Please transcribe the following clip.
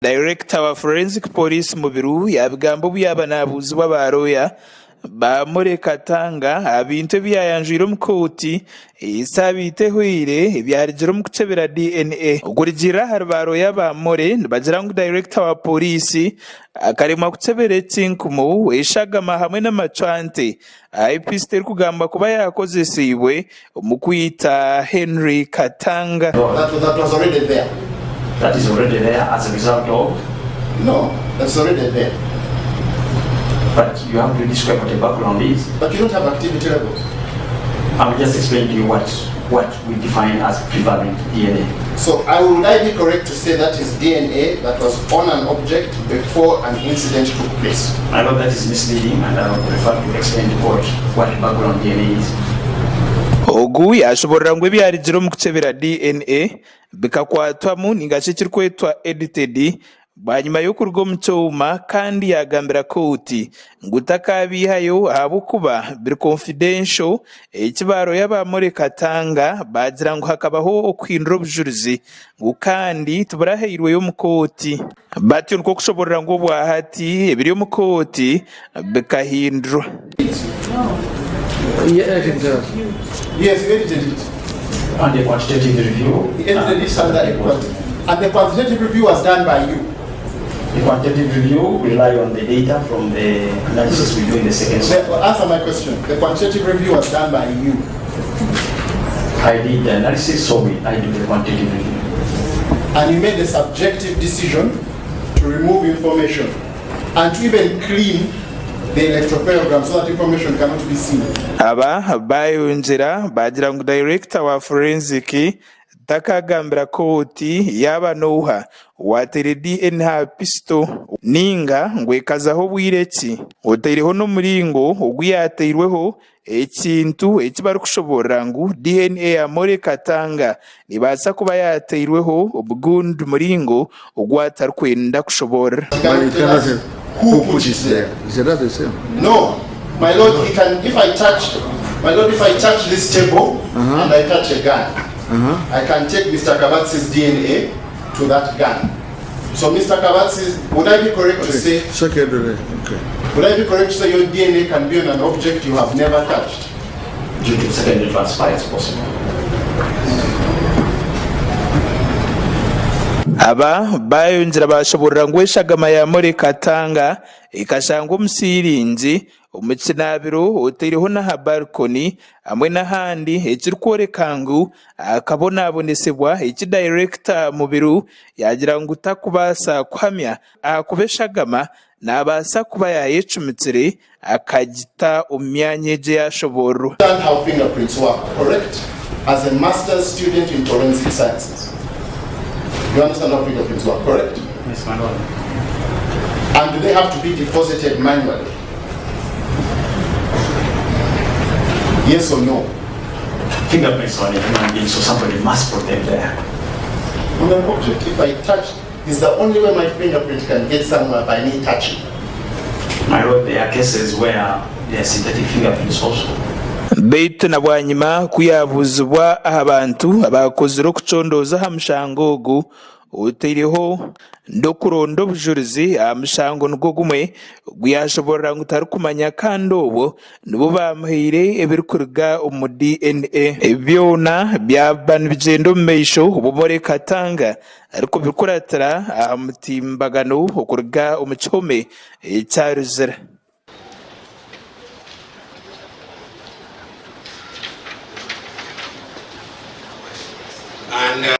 Dayirekita wa Forensic Police Mubiru yaabigamba obu yaaba naabuuzibwa ba rooya ba Morley Katanga aha bintu ebi yaayanjwire omu kooti esaabiiti ehweire ebyarugire omu kukyebera DNA. Okurugiirira ahari ba rooya ba Morley nibagira ngu dayirekita wa pooriisi akaremwa kukyebera ekinkumu, eshagama hamwe n'amacwante ahu pisito erikugambwa kuba yaakozesiibwe omu kwita Henry Katanga. That, that was already there. That is already there as a result of. No, that's already there. But you have to describe what the background is. But you don't have activity levels. I'm just explaining to you what, what we define as prevalent DNA. So I would I be correct to say that is DNA that was on an object before an incident took place? I know that is misleading and I would prefer to explain to court what background DNA is. Ogu yaashoboorora ngu ebyarugire omu kukyebera DNA bikakwatwamu ninga shi ekirikwetwa edited Bwanyima y'okuruga omu kyoma kandi yaagambira kooti ngu takaabiihayo ahabw'okuba biri confidential, eki baarooya ba Morley Katanga baagira ngu hakabaho okuhindura obujurizi ngu kandi tiburahairweyo omu kooti. Batyo nikwo kushoborora ngu obwahati ebiri omu kooti bikahindurwa. Yes, edited it. And the quantitative review. He edited it under a quantitative. And the quantitative review was done by you. The quantitative review rely on the data from the analysis we do in the second step. The, answer my question. The quantitative review was done by you. I did the analysis, so we, I do the quantitative review. And you made a subjective decision to remove information and to even clean the electropherogram so that information cannot be seen. Aba baayongyera baagira ngu dayirekita wa Forensic takagambira kooti yaaba n'oha owaateire DNA aha pisito nainga ngu ekazaho bwire ki otaireho n'omuringo ogu yaateirweho ekintu eki barikushoboorora ngu DNA ya Morley Katanga nebaasa kuba yaateirweho ogundi muringo ogu atarikwenda kushoboorora. He cannot tell us who put it there. No, my lord, he can, if I touch, my lord, if I touch this table and I touch a gun, I can take Mr. Kabatsi's DNA to that gun. So Mr. Kabatsi's, would I be correct to say, Secondary, okay. would I be correct to say your DNA can be on an object you have never touched? Due to secondary transfer, it's possible. Aba baayongyera baashoboorora ngu eshagama ya Molly Katanga ekashangwa omu siiringi, omu kinaabiro otaireho n'aha balcony hamwe n'ahandi ekirikworeka ngu akabonabonesibwa eki dayirekita Mubiru yaagira ngu takubaasa kuhamya ahakuba eshagama naabaasa kuba yaayecumitire akagita omu myanya egyo eyashoboororwa. Understand how fingerprints work, correct? As a master's student in forensic sciences. You understand how fingerprints work, correct? Yes, my lord. And do they have to be deposited manually? Yes or no? Fingerprints are on a human being, so somebody must put them there. On an object, if I touch, is the only way my fingerprint can get somewhere by me touching. My lord, there are cases where there are synthetic fingerprints also. Beitu na bwanyima ku yaabuuzibwa aha bantu abaakozire okucondooza aha mushango ogu, otaireho n'okuronda obujurizi aha mushango nigwo gumwe ogu yaashoboorora ngu tarikumanya kandi obwo nibo baamuhaire ebirikuruga omu DNA. Ebi byona byaba nibigyenda omu maisho obu Morley Katanga arikubikuratira aha mutimbagano okuruga omu kihome ekya Luzira. And.